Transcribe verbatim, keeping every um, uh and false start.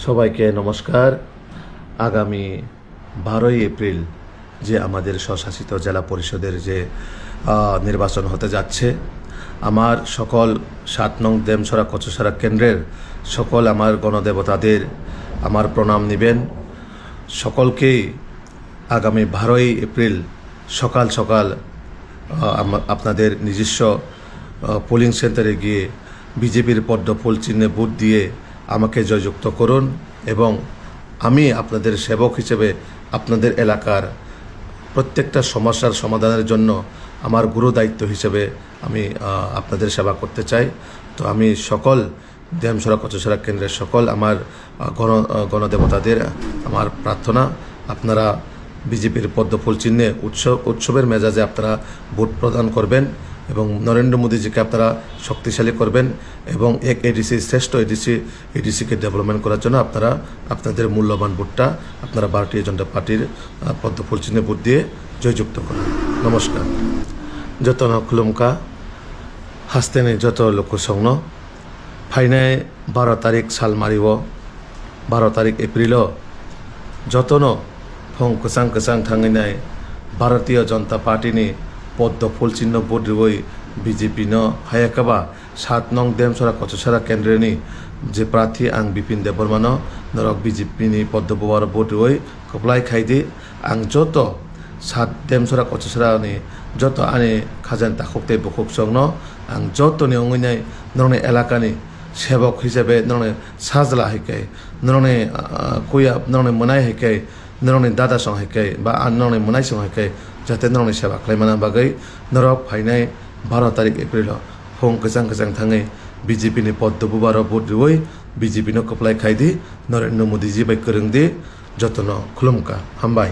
সবাইকে নমস্কার। আগামী বারোই এপ্রিল যে আমাদের স্বশাসিত জেলা পরিষদের যে, আহ, নির্বাচন হতে যাচ্ছে, আমার সকল সাত নং দেমছড়া কচুছড়া কেন্দ্রের সকল আমার গণদেবতাদের আমার প্রণাম নিবেন। সকলকেই আগামী বারোই এপ্রিল সকাল সকাল, আহ, আমা-, আপনাদের নিজস্ব, আহ, পোলিং সেন্টারে গিয়ে বিজেপির পদ্ম ফুল চিহ্নে ভোট দিয়ে আমাকে জয়যুক্ত করুন এবং আমি আপনাদের সেবক হিসেবে আপনাদের এলাকার প্রত্যেকটা সমস্যার সমাধানের জন্য আমার গুরু দায়িত্ব হিসেবে আমি, আহ, আপনাদের সেবা করতে চাই। তো আমি সকল দেমছড়া কচুছড়া কেন্দ্রের সকল আমার, আহ, গণ-, আহ, গণদেবতাদের আমার প্রার্থনা, আপনারা বিজেপির পদ্ম ফুল চিহ্নে উৎসব, উৎসবের মেজাজে আপনারা ভোট প্রদান করবেন এবং নরেন্দ্র মোদীজিকে আপনারা শক্তিশালী করবেন এবং এক এডিসি, শ্রেষ্ঠ এডিসি, এডিসিকে ডেভেলপমেন্ট করার জন্য আপনারা আপনাদের মূল্যবান ভোটটা আপনারা ভারতীয় জনতা পার্টির, আহ, পদ্ম ফুল চিহ্নে ভোট দিয়ে জয়যুক্ত করুন। নমস্কার। Jotono khulumkha, hasteni joto lukusongno. Phainai baro tarik salmario, baro tarik Aprilo, jotono phung kwchang kwchang thangwinai Bharatiya Janata Party ni poddo phul chinno vote riwi B J P no hayakaba sat nong Demsora Kochasara kendreni je prarthi ang Bipin Debbarmano norok B J P ni poddo bubar vote riwi kwplai khaidi. Ang joto sat Demsora Kochasara ni joto ani khajani takhuk tei bukhuk songno ang joto ni wngwi nai norokni elaka ni sebok hisabe norokni sajla hai khe, norokni, ah, kuya, norokni mwnai hai khe, norokni dada song hai khe, ba ang norokni mwnai song hai khe, jate norokni seba khlai mana bagwi norok phainai baro tarik April o phung kwchang kwchang thangwi B J P ni poddo bubaro vote riwi B J P no kwplai khaidi, Narendra Modi ji bai kwrwngdi, jotono khulumkha, hambai.